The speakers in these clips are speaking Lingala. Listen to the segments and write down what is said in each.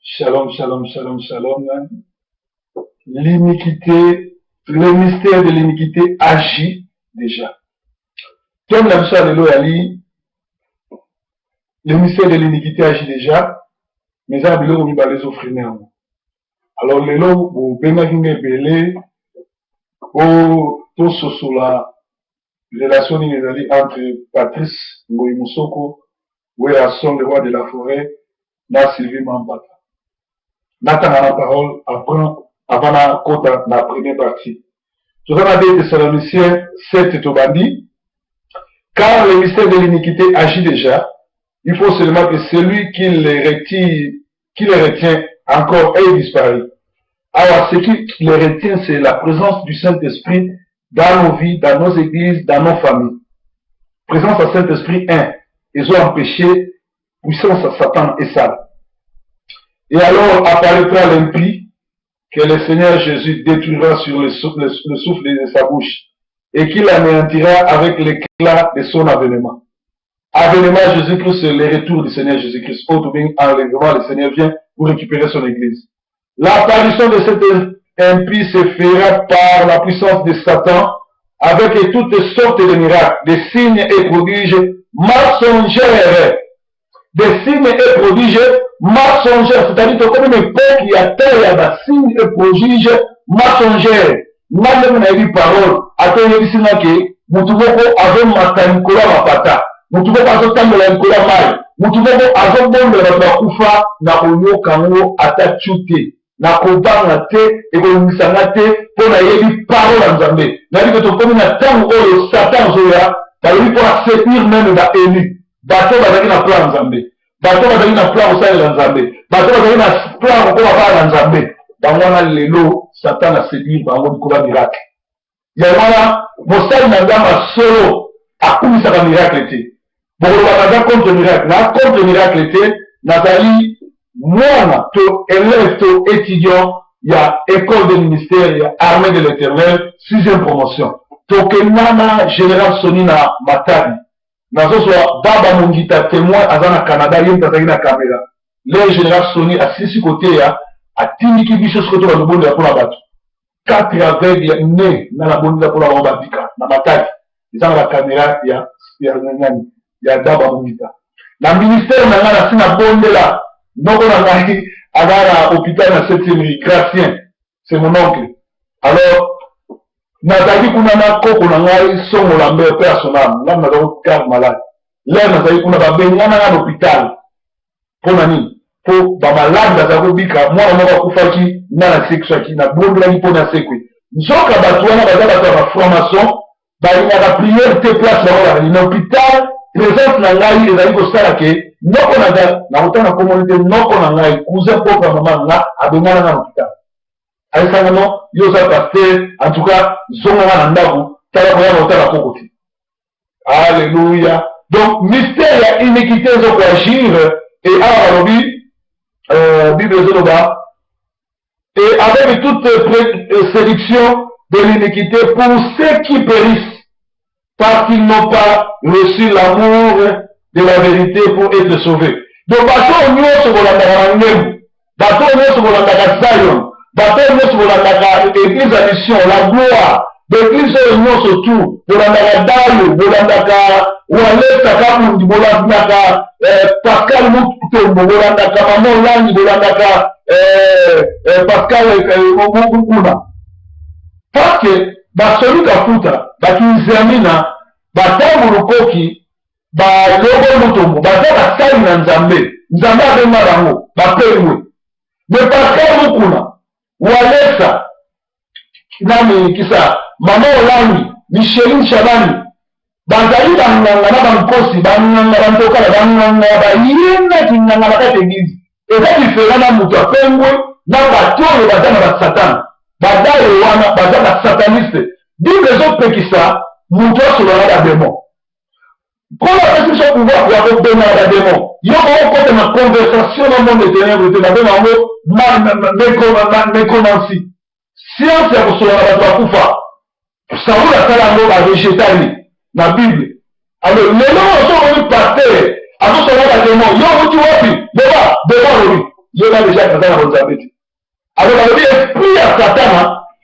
Shalom, shalom, shalom, shalom. L'iniquité, le mystère de l'iniquité agit déjà. Thème na biso ya lelo yali le mystère de l'iniquité agit déjà, mais eza na biloko mibale ezofrine yango. Alors lelo bobengaki nga ebele po tososola relation nini ezali entre Patrice Ngoyi Musoko, Werrason le roi de la forêt na Sylvie Mampata. Natanga na parole après avant nakota na première partie. Toza na 2 Thessaloniciens 7 tobandi. Car le mystère de l'iniquité agit déjà, il faut seulement que celui qui les retire, qui les retient encore ait disparu. Alors, ce qui les retient, c'est la présence du Saint-Esprit dans nos vies, dans nos églises, dans nos familles. Présence du Saint-Esprit, 1. Ils ont empêché puissance à Satan et ça. Et alors apparaîtra l'impie que le Seigneur Jésus détruira sur le souffle, le souffle de sa bouche et qu'il anéantira avec l'éclat de son avènement. Avènement Jésus-Christ, c'est le retour du Seigneur Jésus-Christ. Autre bien, enlèvement, le Seigneur vient pour récupérer son église. L'apparition de cet impie se fera par la puissance de Satan avec toutes sortes de miracles, des signes et prodiges mensongères. Des signes et prodiges mensongères. C'est-à-dire que comme une époque, il y a tel, il y a des signes et prodiges mensongères. Nga ndenge nayebi parole, ata oyebisi nga ke mutu moko azomata likolo ya mapata, mutu moko azotambola likolo ya mayi, mutu moko azobondela bato bakufa, nakoyoka yango ata tchu te, nakobanga te, ekolingisa nga te, mpo nayebi parole ya Nzambe. Nayebi ke tokomi na ntango oyo Satan azoya, balobi mpo aséduire meme ba élus, bato bazalaki na plan ya Nzambe, bato bazalaki na plan kosalela Nzambe, bato bazalaki na plan kokoma bana na Nzambe, bango wana lelo Satan aséduire bango likolo ya miracle. Yango wana mosali na Nzambe ya solo akumisaka miracle te. Bokoloba naza contre miracle, na contre miracle te, nazali mwana to élève to étudiant ya école de ministère ya armée de l'éternel 6e promotion. Tokenda na général Soni na Matadi, nazozwa Baba Mongita témoin aza na Canada, ye moto azalaki na caméra. Le général Soni asilisi koteya, atindiki biso sikoyo to bazobondela mpona bato 4 aveugles ne nga nabondela mpona bango babika na Matadi, eza na bakamera ya ya nani ya Daba Mongita. Na ministère na nga nasi nabondela noko na ngai aza na hôpital na 7e rue Gracien, c'est mon oncle. Alors nazalaki kuna na koko na ngai Songo Lambert, père son âme, ngai nazalaki garde malade. Lere nazalaki kuna babengana nga na hôpital mpo na nini? Mpo bamalade bazala kobika. Mwana moko akufaki, nga nasekisaki, nabondelaki mpo nasekwe. Nzoka bato wana baza bato ya bafranc-maçon, balingaka prière te. Place bango bazali na hôpital, présence na ngai ezali kosala ke noko na ngai, nakotanga komoni te, noko na ngai, cousin propre ya mama na nga, abengana nga na hôpital. Ayesanga no, yo oza pasteur, en tout cas zonganga na ndako, tala koya na otala koko te. Alléluia. Donc mystère ya iniquité ezokoagir. Et awa balobi Bible ezoloba et avec toute séduction de l'iniquité pour ceux qui périssent parce qu'ils n'ont pas reçu l'amour de la vérité pour être sauvés. Donc bato nyonso bolandaka na ngembo, bato nyonso bolandaka Zion, bato nyonso bolandaka église ya mission la gloire, baeglise oyo nyonso tu bolandaka Dayo, bolandaka Walesa Kabundi, bolandaka Pascal Mutombo, bolandaka Mama Olangi, bolandaka Pascal Mukuna, parce que basoli kafuta bakinzamina batango lukoki balobo Mutombo baza basali na Nzambe. Nzambe abenga bango bapengwe. Me Pascal Mukuna, Walesa, nani kisa, Mama Olangi, Micheline Shabani, bazali banganga na bankosi, banganga bantokala, banganga bayena kinganga na kati eglise. Eza différent na moto apengwe na bato oyo baza na basatana. Badayo wana baza basataniste. Bible ezopekisa moto asolola na bademon. Nkolo apesi biso pouvoir ya kobengana bademon. Yo okokota na conversation na monde de ténèbres te, babenga yango nécromancie, science ya kosolola na bato bakufa. Saul asala yango, barejeta ye na Bible. Alors lelo oyo soki omoni pasteur azosolola bademon, yo outi wapi? Loba, demon alobi. Yeba deja aza na bonzambe te. Alors balobi esprit ya Satana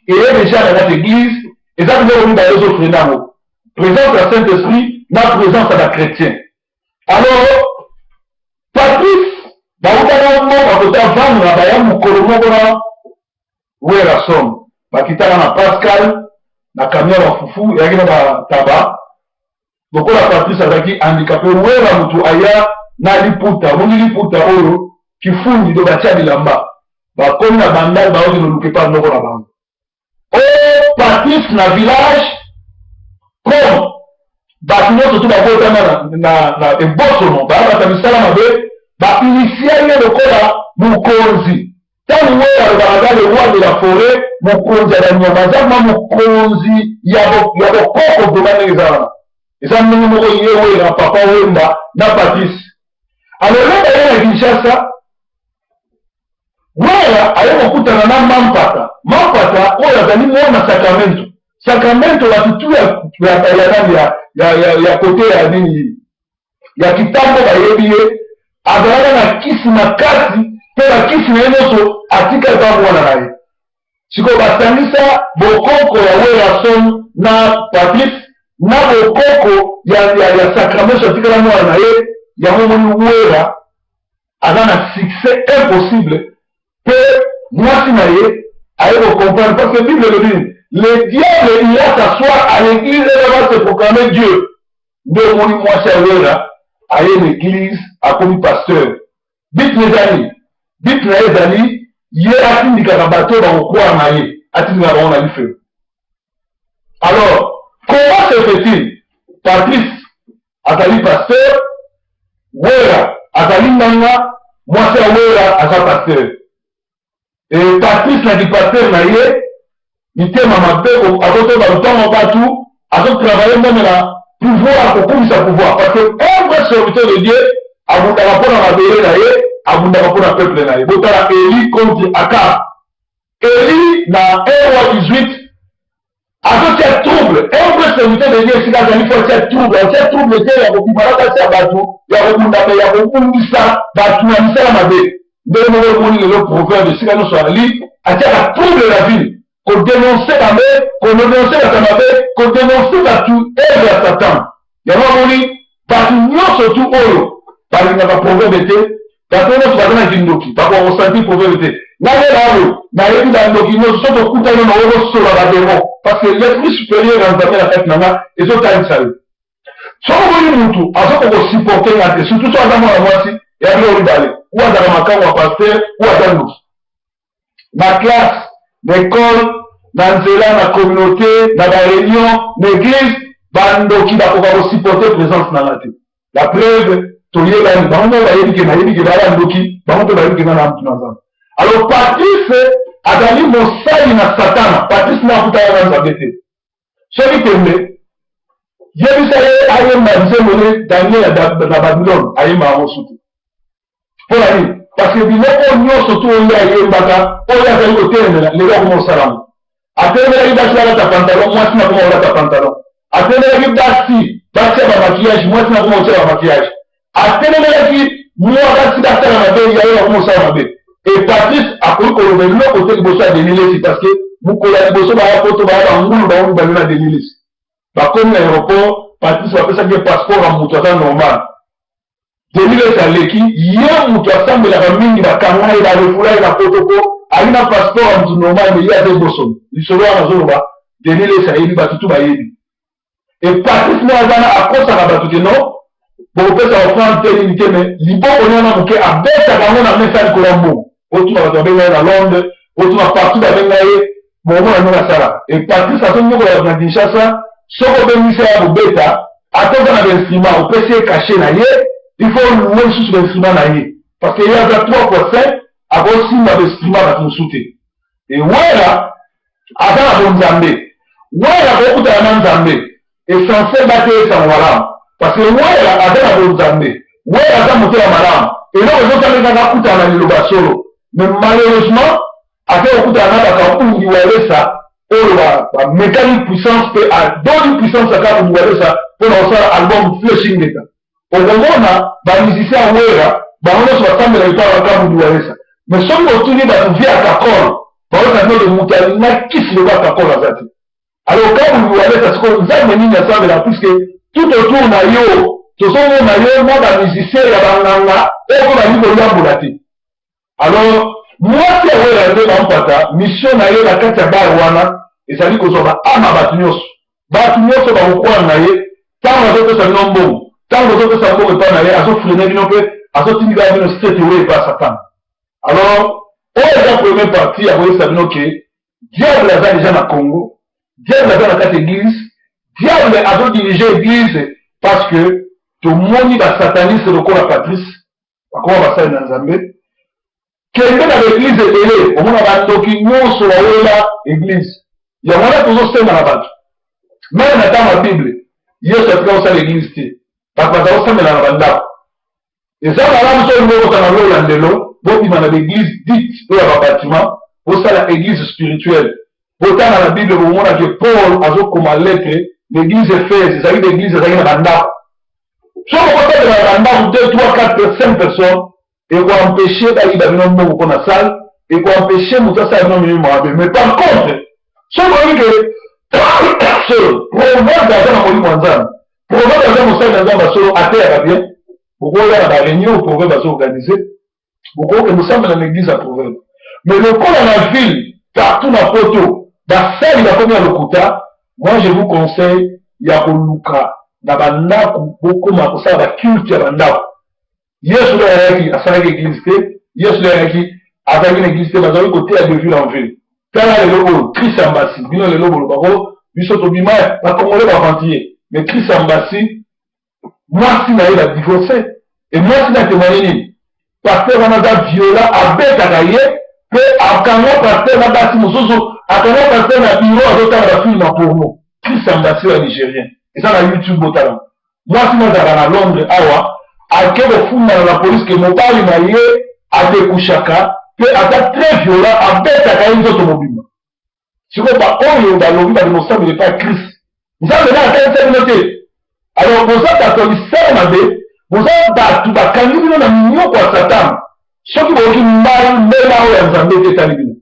eye deja na kati église, eza biloko mibale ezofrena yango, présence ya Saint Esprit na présence ya bachrétien. Alors Patrice bautaka mboka kota vanga, baya mokolo moko na Werrason, bakitaka na Pascal na camion ya fufu eyaki na bataba. Lokola Patrice azalaki handicapé, Wera motu aya na liputa, omoni liputa oyo kifundi do batia bilamba, bakomi na Bandal, baokende oluka epa noko na bango. O Patrice na village, comme bato nyonso tu babotama na ebosono, bayabata misala mabe, bainitia ye lokola mokonzi. Ntango Wera alobaka aza le roi de la forêt, mokonzi ya banyama, aza ma mokonzi ya bokoko vraimen. Ndenge eza wana, eza ndenge moko ye Wera, Papa Wemba na Patrice. Alors leba ye na Kinshasa, Wera aye kokutana na Mampata. Mampata oyo azali mwana Sacramento. Sacramento, bato tu ya nani ya kote ya nini ya kitambo bayebi ye, azalaka na kisi makasi, mpe bakisi na ye nyonso atika epa mwana na ye. Sikoyo basangisa bokoko ya Werrason na Patrice na bokoko ya Sacramento atikala mwana na ye. Yango omoni Wera aza na succès impossible, mpe mwasi na ye aye kocomprendre, parce que Bible elobi nini? Le diable ira s'asseoir à l'église et va se proclamer Dieu. Nde omoni mwasi ya Wera aye na église, akomi pasteur. But na ezali, but na ye ezali ye atindikaka bato oyo bakokwaa na ye, atindikaka bango na lifelo. Alors comment se fait-il Patrice azali pasteur, Wera azali nganga, mwasi ya Wera aza pasteur? E Patrice na kipasteur na ye, mitema mabe, azotoba lutango bato, azotravaille meme na pouvoir, kokumisa pouvoir, parce que un vrai serviteur de Dieu abundaka mpo na mabele na ye, abundaka mpo na peuple na ye. Botala Eli contre Akab. Eli na 1 Roi 18 azotia trouble. Un vrai serviteur de Dieu, esika azali, fo atia trouble. Atia trouble te ya kobima na kati ya bato, ya kobunda, me ya kobundisa bato na misala mabe. Ndenge moko omoni lelo proverbe, esika nyonso ali, atiaka trouble na ville, kodenonse mabe, kodenonse bato ya mabe, kodenonse bato eve ya Satan. Yango amoni bato nyonso tu oyo balingaka proverbe te, bato nyonso baza na kindoki, bakoka kosentir proverbe te. Nga nde naoyo nayebi bandoki nyonso, soki okutani na okosola bademon, parce que l'esprit supérieur ya Nzambe na kati na nga ezotalisa yo. Soki omoni mutu azokoka kosupporte nga te, surtout so aza mwana mwasi ya biloko mibale, ou azalaka makango ya pasteur ou aza ndoki. Na classe, na école, na nzela, na communauté, na baréunion, na église, bandoki bakoka kosupporte présence na nga te. La preuve, toyebani, bango moko bayebi ke nayebi ke baya bandoki, bango mpe bayebi ke nga na mutu na Nzambe. Alors Patrice azali mosali na Satana. Patrice na akutana na Nzambe te. Soki tembe, yebisa ye ayemba nzembo ne Daniel na Babylone, ayemba yango sutu. Mpo na nini? Parce que biloko nyonso tu oyo ayembaka, oyo azali kotelemela, lelo akoma kosala yango. Atelemelaki basi balata pantalon, mwasi na akoma kolata pantalon. Atelemelaki basi batia bamaquillage, mwasi na akoma kotia bamaquillage. Atelemelaki mwa basi basala mabe, yaye akoma kosala mabe. E Patrice akoki koloba eloko te liboso ya Denis Lessi, parce que mokolo ya liboso baya poto, baya bangulu, bango mibale na Denis Lessi bakomi na aéroport, Patrice bapesaki ye passeport ya moto aza normal. Denis Lessi aleki ye, moto asambelaka mingi, bakanga ye, barefula ye na poto po ali na passeport ya moto normal, me ye aza ebosono. Lisolo wana azoloba, Denis Lessi ayebi, bato tu bayebi. E Patrice nde aza na akosaka bato ke non, bokopesa offrande te, nini te, me liboko ne wana moke abetaka yango na mesa likolo ya mbongo. Otuna bato babenga ye na Londres, otuna partout babenga ye, bokomona ndenge asala. E Patrice azonyokola bato na Kinshasa. Soki obengisi ya kobeta, ata oza na bainstrument, opesi ye cachet na ye, il faut louer lisusu bainstrument na ye, parce que ye aza 3 fois 5, akosimba bainstrument bato mosusu te. E Wera aza na bonzambe. Wera akokutana na Nzambe, essentiel bateya esango malamu, parce que Wera aza na bonzambe, Wera aza motema malamu. Eloko ezosala kaka akutana na liloba solo, mais malheureusement ake kokutana na bakabungi Walesa oyo bamekani puissance, mpe adoni puissance ya Kabungi Walesa mpona kosala album Fleshing Ngeta. Okomona bamusicien ya Wera, bango nyonso basambela epai ya Kabungi Walesa. Mais soki botuni bato vie ya Kakol, baosa bino de moto alinga kisi lokola Kakol aza te. Alors Kabundu Walesa, sikoyo Nzambe nini asambelaka? Puisque tout autour na yo tozomona yo na ba musiciens ya banganga oyo mpe balingi koyambola te. Alors mwasi ya Wera nde Mampata, mission na ye na kati ya bar wana ezali kozwa ba ama bato nyonso. Bato nyonso bakokwana na ye ntango azopesa bino mbongo, ntango azopesa mbongo epai na ye, azofrene bino mpe azotindika bino straight away epai ya Satana. Alors oyo eza première partie ya koyebisa bino ke diable aza deja na Congo, diable aza na kati église, diable azodirige église, parce que tomoni basataniste lokola Patrice bakoma basali na Nzambe. Kende na baeglize ebele, omona bandoki nyonso bawela eglize. Yango wana tozosenga na bato, meme na ntango ya Bible, Yesu atika kosala eglize te, bato baza kosambela na bandako. Eza malamu soki olingi okota na lola ndelo, bobima na baeglize dite oyo ya babatiment, bosala eglise spirituelle. Botanga na Bible, bokomona ke Paul azokoma lettre na eglise Ephèse, ezalaki ba eglise ezalaki na bandako. Soki okosalela na bandako 2, 3, 4, 5 personnes, ekoempêche bayiba bino mbongo mpo na salle, ekoempêche moto asala bino milimo mabe. Mais par contre, soki oyebi ke solo proverbe aza na molimo ya Nzambe, proverbe aza mosali na Nzambe ya solo, ateyaka bien, bokoya na bareunion proverbe azoorganize, bokoki kosambela na église ya proverbe. Mais lokola na ville partout na poto basali bakomi ya lokuta, moi je vous conseille ya koluka na bandako, bokoma kosala baculte ya bandako. Yesu nde ayaki, asalaki église te. Yesu nde ayaki, azalaki na église te, bazalaki koteya de ville en ville. Tala lelo oyo Chris Ambasi, bino lelo bolobako biso tobima bakongole baventie, mais Chris Ambasi mwasi na ye badivorce, e mwasi na témoigne nini? Pasteur wana aza viola, abetaka ye mpe akanga pasteur na basi mosusu, akanga pasteur na bureau azotala bafilme ya porno. Chris Ambasi ya Nigérien, eza na YouTube, botala. Mwasi na azalaka na Londres awa, ake kofundana na polise ke mobali na ye adekushaka mpe aza très violent, abetaka ye nzoto mobimba. Sikoyo baoyo balobi bakende kosambela epai ya Chris, Nzambe na atalisa bino te. Alors boza bato ya misala mabe, boza bato bakangi bino na minyoko ya Satana. Soki boyoki mbala mbela oyo ya Nzambe te, etali bino.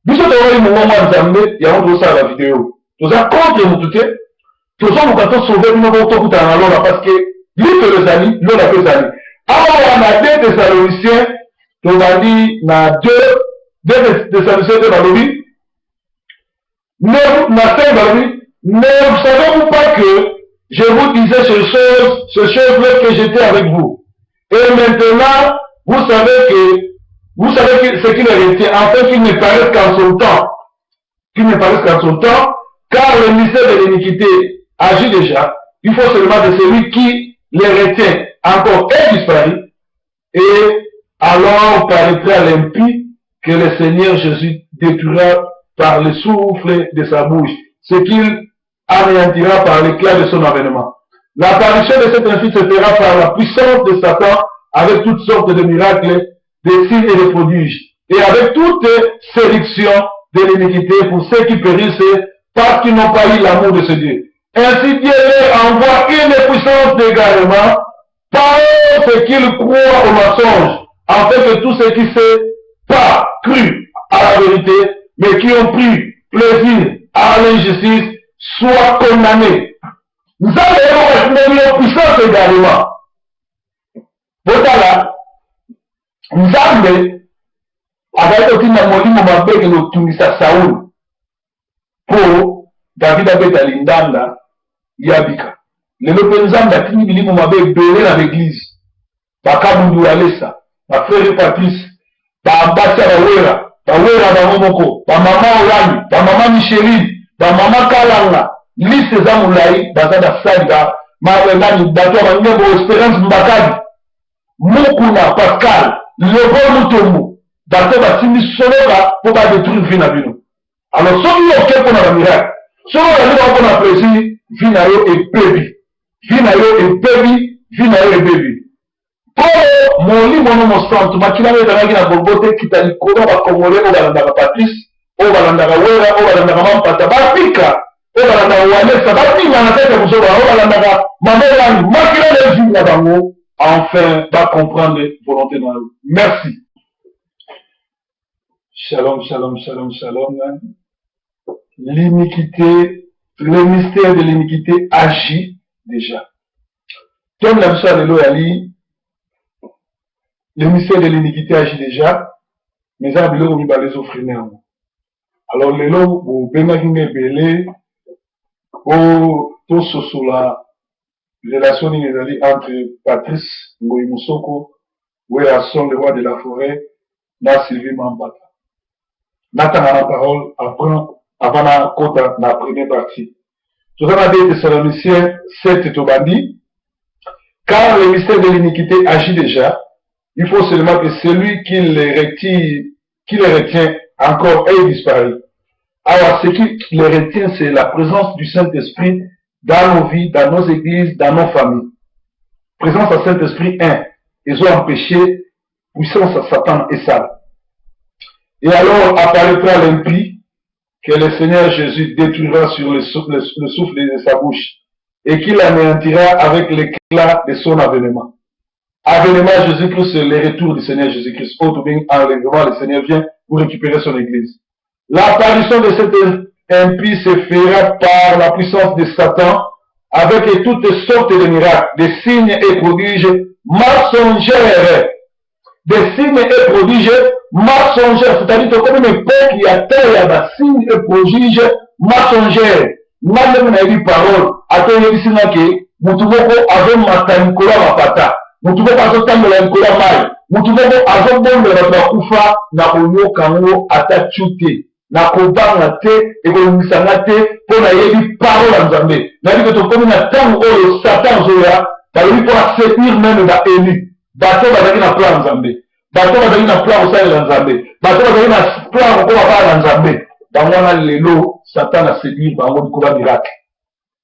Biso toyokaki mongongo ya Nzambe, yango tozosala bavideo. Toza contre motu te, tozoluka tosauve bino po tokutana na lola, parce que lifelo ezali, lola mpe ezali. Awa na 2 Thessaloniciens, tobandi na 2 Thessaloniciens 2, balobi na 5, balobi: ne savez-vous pas que je vous disais ces choses lorsque j'étais avec vous? Et maintenant vous savez que ce qui les retient, afin qu'il ne paraisse qu'en son temps, qu'il ne paraisse qu'en son temps, car le mystère de l'iniquité agit déjà. Il faut seulement que celui qui les retient encore ait disparu, et alors paraîtra l'impie que le Seigneur Jésus détruira par le souffle de sa bouche, ce qu'il anéantira par l'éclat de son avènement. L'apparition de cet impie se fera par la puissance de Satan, avec toutes sortes de miracles, de signes et de prodiges, et avec toute séduction de l'iniquité pour ceux qui périssent parce qu'ils n'ont pas eu l'amour de ce Dieu. Ainsi Dieu leur envoie une puissance d'égarement par ce qu'ils croient au mensonge, afin que tous ceux qui ne s'est pas cru à la vérité, mais qui ont pris plaisir à l'injustice, soient condamnés. Nzambe ye moko atindeli yo puissance égarement. Botala, Nzambe azali kotinda molimo mabe ekende kotungisa Saul mpo David abeta lindanda ya bika. Lelo mpe Nzambe atindi bilimo mabe ebele na baeglize, bakabundu Alesa, bafrere Patrice, babasi ya bawera, bawera bango moko, bamama Olangi, bamama Micheline, bamama Kalanga, liste eza molai. Baza basali nani, bato ya bangembo, Esperance Mbakadi, Mukuna Pascal, Leopold Mutombo, bato basimbi soloka mpo badétruire vie na bino. Alors soki yo oke mpo na bamiracle, soki ozali bango mpo na plaisir, vie na yo ebebi, vie na yo ebebi, vie na yo ebebi. Nkolo Molimo no Mosantu, makila oyo ezalaki na Golgotha ekita likolo ya bakongole oyo balandaka Patrice, oyo balandaka Wera, oyo balandaka Mampata, babika, oyo balandaka Walesa, babinga na kati ya buzoba, oyo balandaka Mama Olangi, makila na ezinga bango, enfin bacomprendre volonté na yo. Merci. Shalom, shalom, shalom, shalom. L'iniquité, le mystère de l'iniquité agit déjà. Thème na biso ya lelo yali le mystère de l'iniquité agit déjà, mais eza na biloko mibale ezofrene yango. Alors lelo bobengaki nga ebele po tososola relation nini ezali entre Patrice Ngoyi Musoko, Werrason le roi de la forêt na Sylvie Mampata. Natanga na parole après avant na kota na première partie. Toza na 2 Thessaloniciens 7 tobandi. Car le mystère de l'iniquité agit déjà, il faut seulement que celui qui les retire, qui les retient encore ait disparu. Alors, ce qui les retient, c'est la présence du Saint-Esprit dans nos vies, dans nos églises, dans nos familles. Présence à Saint-Esprit, 1. Ils ont empêché puissance à Satan et ça. Et alors apparaîtra l'impie que le Seigneur Jésus détruira sur le souffle, le souffle de sa bouche et qu'il anéantira avec l'éclat de son avènement. Avènement Jésus-Christ, c'est le retour du Seigneur Jésus-Christ. Autre bien enlèvement, le Seigneur vient pour récupérer son église. L'apparition de cet impie se fera par la puissance de Satan avec toutes sortes de miracles, des signes et prodiges mensongères. Des signes et prodiges mensongères. C'est-à-dire que comme une époque, il y a tel, il y a des signes et prodiges mensongères. Nga ndenge nayebi parole, ata oyebisi nga ke mutu moko azomata likolo ya mapata, mutu moko azotambola likolo ya mayi, mutu moko azobondela bato bakufa, nakoyoka yango ata tchu te, nakobanga te, ekolongisa nga te, mpo nayebi parole ya Nzambe. Nayebi ke tokomi na ntango oyo Satan azoya, balobi mpo na séduire meme ba élus, bato bazalaki na plan ya Nzambe, bato bazalaki na plan kosalela Nzambe, bato bazalaki na plan kokoma bana na Nzambe, bango wana lelo Satan a séduire bango likolo ya miracle.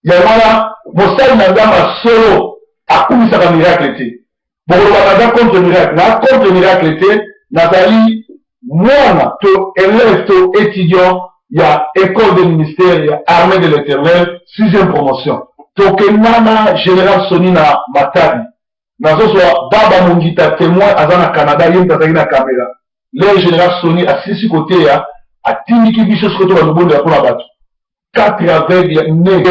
Yango wana mosali na Nzambe ya solo akumisaka miracle te. Bokoloba naza contre miracle, na contre miracle te, nazali mwana to élève to étudiant ya école de ministère ya armée de l'éternel 6e promotion. Tokenda na général Soni na Matadi. Nazozwa Baba Mongita témoin aza na Canada, ye moto azalaki na caméra. Le général Soni asilisi koteya, atindiki biso sikoyo to bazobondela mpona bato. Quatre aveugles nés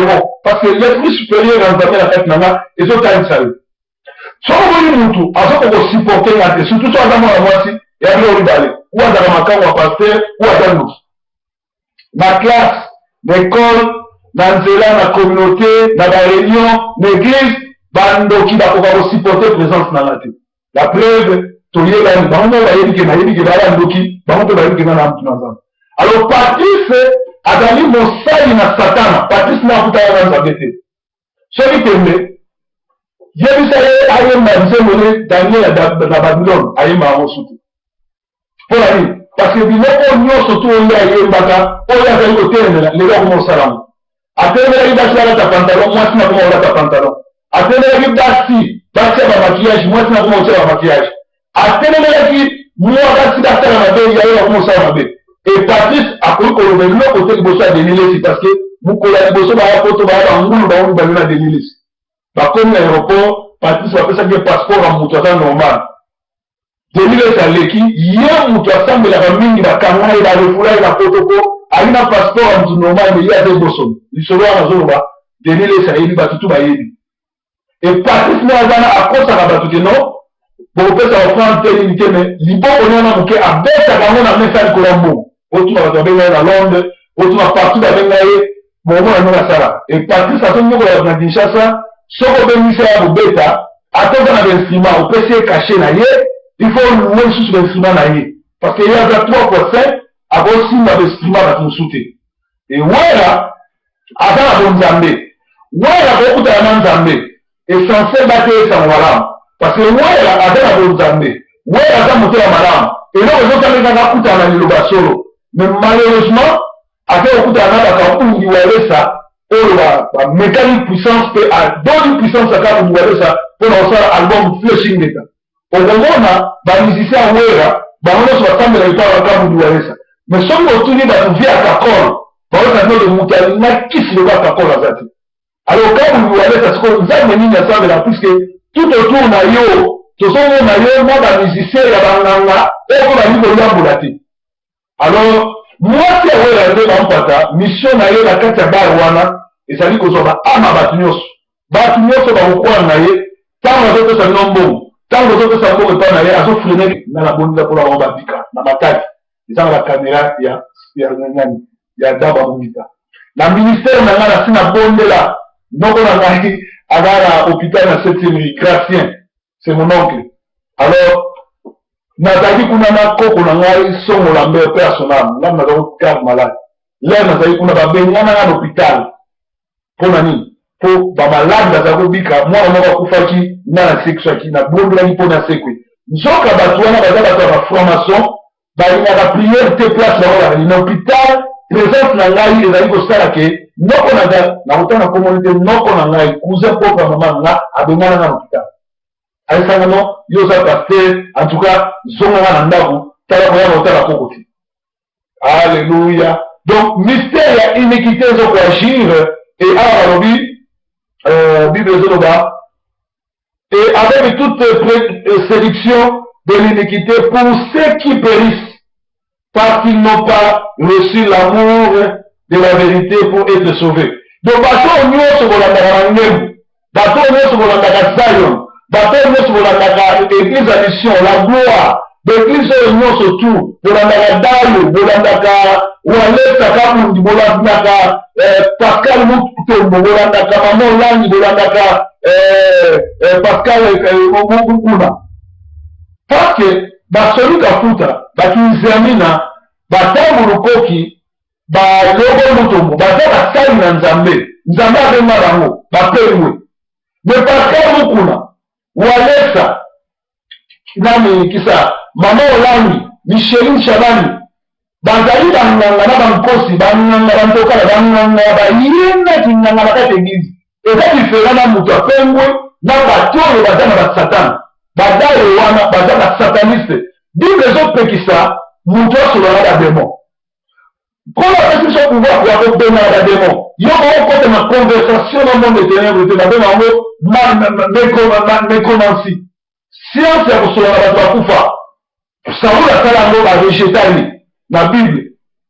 parce que l'esprit supérieur ya Nzambe na kati na nga ezotalisa yo. Soki omoni mutu azokoka kosupporte nga te, surtout soki aza mwana mwasi ya biloko mibale, ou azalaka makango ya pasteur ou aza ndoki. Na classe, na école, na nzela, na communauté, na ba réunion, na église, bandoki bakoka kosupporte présence na nga te. La preuve, toyebani, bango moko bayebi ke nayebi ke baya ndoki, bango mpe bayebi ke nga na mutu na Nzambe. Alors Patrice azali mosali na Satana. Patrice na akutana na Nzambe te. Soki tembe, yebisa ye ayemba nzembo ne Daniel na Babylone, ayemba yango sutu. Mpo na nini? Parce que biloko nyonso to oyo ayembaka, oyo azali kotelemela, lelo akoma kosala yango. Atelemelaki basi balata pantalon, mwasi na akoma kolata pantalon. Atelemelaki basi batia ba maquillage, mwasi na akoma kotia ba maquillage. Atelemelaki mwa basi basala mabe, ya ye akoma kosala mabe. Et Patrice akoki koloba eloko te liboso ya Denis Lessi parce que mokolo ya liboso baya poto baya bangulu bango mibale na Denis Lessi. Bakomi na aéroport, Patrice bapesaki ye passeport ya moto aza normal. Denis Lessi aleki ye mutu asambelaka mingi bakanga ye ba refoula ye na poto po ayi na passeport ya mutu normal mais ye aza ebosono lisolo wana azoloba Denis Lessi ayebi batu tout bayebi et Patrice nde aza na akosaka batu ke non bokopesa offrande te nini te mais liboko ne wana moke abetaka yango na mesa likolo ya mbongo otuna bato babenga ye na Londres otuna partout babenga ye bokomona ndenge asala et Patrice azonyokola bato na Kinshasa soki obengisi ye akobeta ata oza na bainstrument opesi ye cachet na ye il faut louer lisusu bainstrument na ye parce que ye aza 3 fois 5 akosimba bainstrument bato mosusu te et Wera aza na bonzambe Wera akokutana na Nzambe essentiel bateya sango malamu parce que Wera aza na bonzambe Wera aza motema malamu eloko ezosala kaka akutana na liloba solo mais malheureusement ake kokutana na bakabungi walesa oyo bamekani puissance mpe adoni puissance ya kabungi walesa mpo na kosala album fleshing leta okomona bamusicien ya wera bango nyonso basambela epai ya bakabungi walesa mais soki otuni bato vie ya kakol baosa bino moto alinga kisi lokola kakol aza te. Alors kabungi walesa sikoyo nzambe nini asambela puisque tout autour na yo tozomona yo na bamusicien ya banganga oyo mpe balingi koyambola te. Alors mwasi ya Wera nde Mampata, mission na ye na kati ya bar wana ezali kozwa ba âme ya bato nyonso. Bato nyonso bakokwana na ye ntango azopesa bino mbongo, ntango ozopesa mbongo epai na ye azofrene nga na bondela mpona bango babika na Matadi, eza na bakamera ya ya nani ya Daba Mongita. Na ministère na nga nasi nabondela noko na ngai aza na hôpital na 7e rue Gratien, c'est mon oncle. Alors nazalaki kuna na koko na ngai Songo Lambert, père son âme, ngai nazalaki garde malade. Lere nazalaki kuna babengana ngai na hôpital mpo na nini? Mpo bamalade bazalaki kobika. Mwana moko akufaki, ngai nasekisaki, nabondelaki mpo nasekwe. Nzoka bato wana baza bato ya bafranc-maçon, balingaka prière te. Place bango bazali na hôpital, présence na ngai ezali kosala ke noko na ngai, nakotanga komoni te, noko na ngai, cousin propre ya mama na nga, abengana nga na hôpital. Ayesanga no, yo oza pasteur, en tout cas zonganga na ndako, tala koya na otala koko te. Alléluia. Donc mystère ya iniquité ezokoagir. Et awa balobi, Bible ezoloba: et avec toute séduction de l'iniquité pour ceux qui périssent parce qu'ils n'ont pas reçu l'amour de la vérité pour être sauvés. Donc bato oyo nyonso bolandaka na ngembo, bato oyo nyonso bolandaka Zion, bato oyo nyonso bolandaka église ya mission la gloire, baeglise oyo nyonso tu bolandaka, Dayo, bolandaka Walesa Kabundi, bolandaka Pascal Mutombo, bolandaka Mama Olangi, bolandaka Pascal Mukuna, parce que basoli kafuta bakinzamina batango lukoki balobo Mutombo baza basali na Nzambe. Nzambe abenga bango, bapengwe. Mais Pascal Mukuna, Walesa, nani kisa, Mama Olangi, Micheline Shabani, bazali banganga na bankosi, banganga bantokala, banganga bayena kinganga na kati église. Eza différent na moto apengwe na bato oyo baza na basatana. Badayo wana baza basataniste. Bible ezopekisa moto asolola na badémon. Nkolo apesi biso pouvoir ya kobengana badémon. Yo okota na conversation na monde ténèbre te. Babenga yango nécromancie, science ya kosolola na bato bakufa. Saul asala yango, barejeter ye na Bible.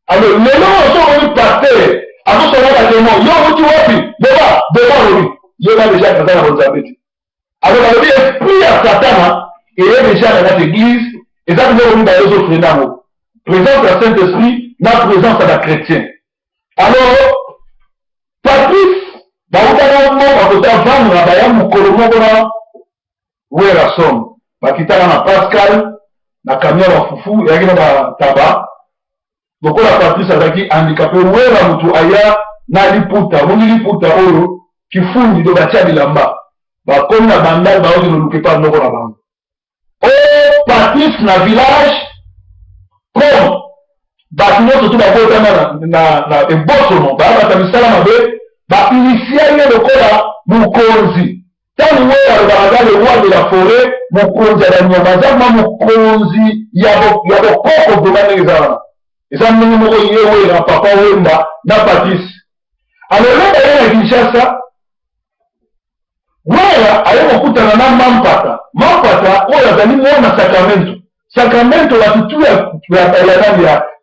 Alors lelo oyo so omoni pasteur azosolola badémon, yo outi wapi? Loba démon alobi, yeba déjà aza na bonzambe te. Alors balobi esprit ya Satana eye déjà na kati église. Eza biloko mibale ezofrena yango: présence ya Saint Esprit na présence ya bachrétien. Alors Patrice bautaka mboka kota vendre, baya mokolo moko na Werason, bakitaka na Pascal na camion ya bafufu eyaki na bataba. Lokola Patrice azalaki handicapé, Wera motu aya na liputa. Omoni liputa oyo kifundi to batia bilamba, bakomi na Bandal, baokende oluka epa noko na bango. O Patrice na village, comme bato nyonso to babotama na ebosono, bayabata misala mabe, bainitier ye lokola mokonzi. Ntango oyo alobaka aza le roi de la forêt, mokonzi ya banyama, aza ma mokonzi ya bokoko. Vraiment ndenge eza wana, eza ndenge moko ye Wera, Papa Wemba na Patrice. Alors loba ye na Kinshasa, Wera aye kokutana na Mampata. Mampata oyo azali mwana Sacramento. Sacramento, bato tu ya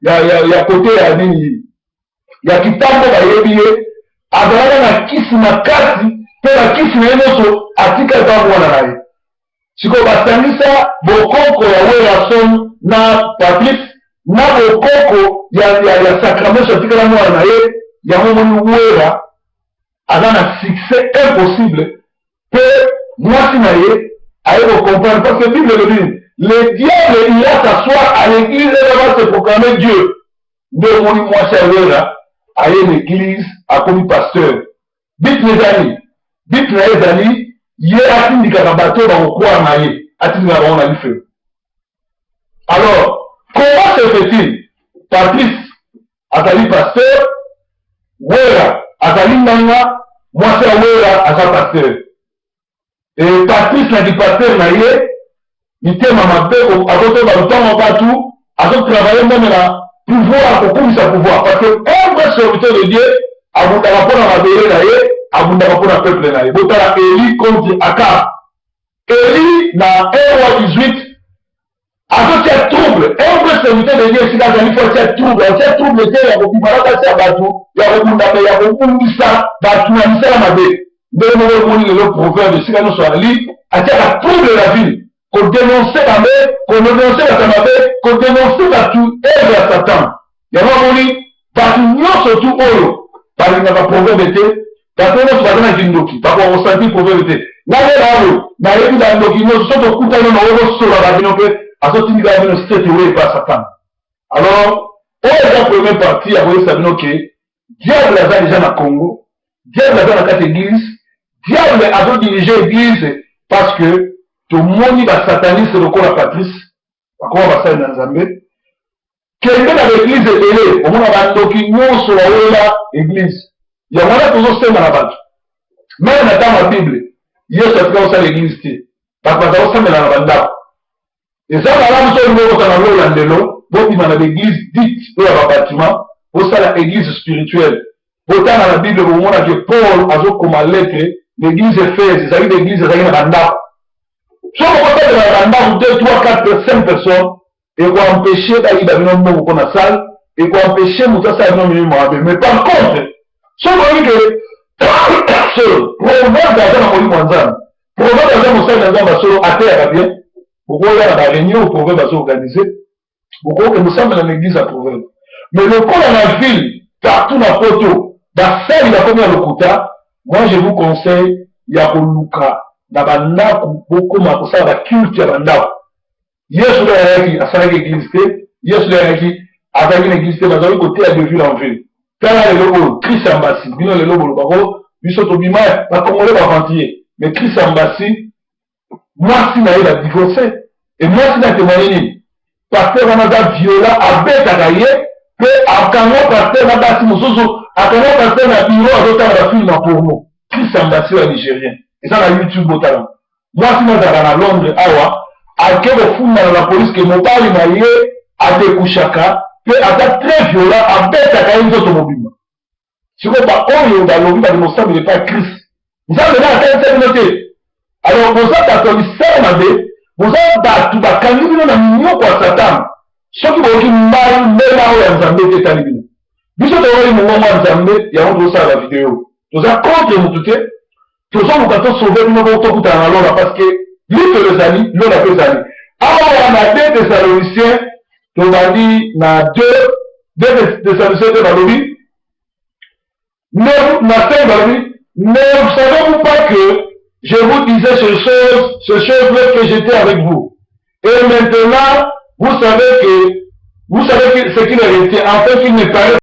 nani ya kote ya nini ya kitambo bayebi ye, azalaka na kisi makasi, mpe bakisi na ye nyonso atika epa mwana na ye. Sikoyo basangisa bokoko ya Werason na Patrice na bokoko ya Sacramento atikala mwana na ye. Yango moni Wera aza na succès impossible, mpe mwasi na ye aye kocomprendre, parce que Bible elobi: le diable ira s'asseoir à l'église et va se proclamer Dieu. Nde omoni mwasi ya Wera aye na église, akomi pasteur. But na ezali, but na ye ezali ye atindikaka bato oyo bakokwaa na ye, atindikaka bango na lifelo. Alors comment se fait-il Patrice azali pasteur, Wera azali nganga, mwasi ya Wera aza pasteur? E Patrice na kipasteur na ye, mitema mabe, azotoba lutango bato, azotravaille même na pouvoir, kokumisa pouvoir, parce que un vrai serviteur de Dieu abundaka mpo na mabele na ye, abundaka mpo na peuple na ye. Botala Eli contre Akab. Eli na 1 Roi 18 azotia trouble. Un vrai Serviteur de Dieu esika azali, faut atia trouble. Atia trouble te ya kobima na kati ya bato, ya kobunda, mpe ya kobundisa bato na misala mabe. Ndenge moko omoni lelo Proverbe, esika nyonso ali, atiaka trouble na ville, kodénoncer mabe, kodénoncer bato ya mabe, kodénoncer bato œuvre ya Satan. Yango amoni bato nyonso tu oyo balingaka Proverbe te, bato nyonso baza na kindoki, bakoka kosentir Proverbe te. Ngai nde naoyo nayebi bandoki nyonso. So tokutani na oyo kosola bino mpe azotindika bino sete oyo epa Satan. Alors oyo eza première partie ya koyebisa bino ke diable aza déjà na Congo, diable aza na kati église, diable azodiriger église, parce que tomoni basataniste lokola Patrice bakoma basali na Nzambe. Kende na baéglise ebele, omona bandoki nyonso bawela église. Yango wana tozosenga na bato, même na ntango ya Bible, Yesu atika kosala église te, bato baza kosambela na bandako. Eza malamu so olingi okota na lola ndelo, bobima na baéglise dite oyo ya babâtiment, bosala église spirituelle. Botanga na Bible, bokomona ke Paul azokoma lettre l'église Éphèse, ezalaki baéglise ezalaki na bandako. So bokosalela na bandako 2, 3, 4, 5 personnes, ekoempêcher bayiba bino mbongo mpo na salle, ekoempêcher moto asala bino milimo mabe. Mais par contre, soki oyebi ke solo Proverbe aza na molimo ya Nzambe, Proverbe aza mosali na Nzambe, solo ateyaka bien, bokoya na baréunion Proverbe azoorganiser, bokoke mosambela na église ya Proverbe. Mais lokola na ville, partout na poto, basali bakomi ya lokuta, moi je vous conseille ya koluka na bandako, bokóma kosala baculte ya bandako. Yesu nde ayaki, asalaki église te. Yesu nde ayaki, azalaki na église te, bazalaki koteya de ville en ville. Tala lelo oyo Chris Ambasi, bino lelo bolobako biso tobima bacongolais baaventurier, mais Chris Ambasi, mwasi na ye badivorce e mwasi na témoigne nini? Pasteur wana aza violent, abetaka ye mpe akanga pasteur na basi mosusu, akanga pasteur na bureau azotala bafilm ya porno. Chris Ambasi ya Nigérien, eza na YouTube, botala. Mwasi nazalaka na Londres awa, ake kofundana na polise ke mobali na ye adécouchaka mpe aza très violent, abetaka ye nzoto mobimba. Sikoyo baoyo balobi bakende kosambela epai ya Chris, Nzambe na atalisa bino te. Alors boza bato ya misala mabe, boza bato bakangi bino na minyoko ya Satana. Soki boyoki mbai mbela oyo ya Nzambe te, etali bino. Biso toyoki mongongo ya Nzambe, yango tozosala bavideo. Toza contre motu te, tozoluka tosauver bino po tokutana na lola, parce que lifelo ezali, lola mpe ezali. Awa na 2 Thessaloniciens, tobandi na 2 Thessaloniciens 2, balobi na 5, balobi: "Ne savez-vous pas que je vous disais ces choses lorsque j'étais avec vous? Et maintenant vous savez que ce qui les retient, afin qu'il ne paraisse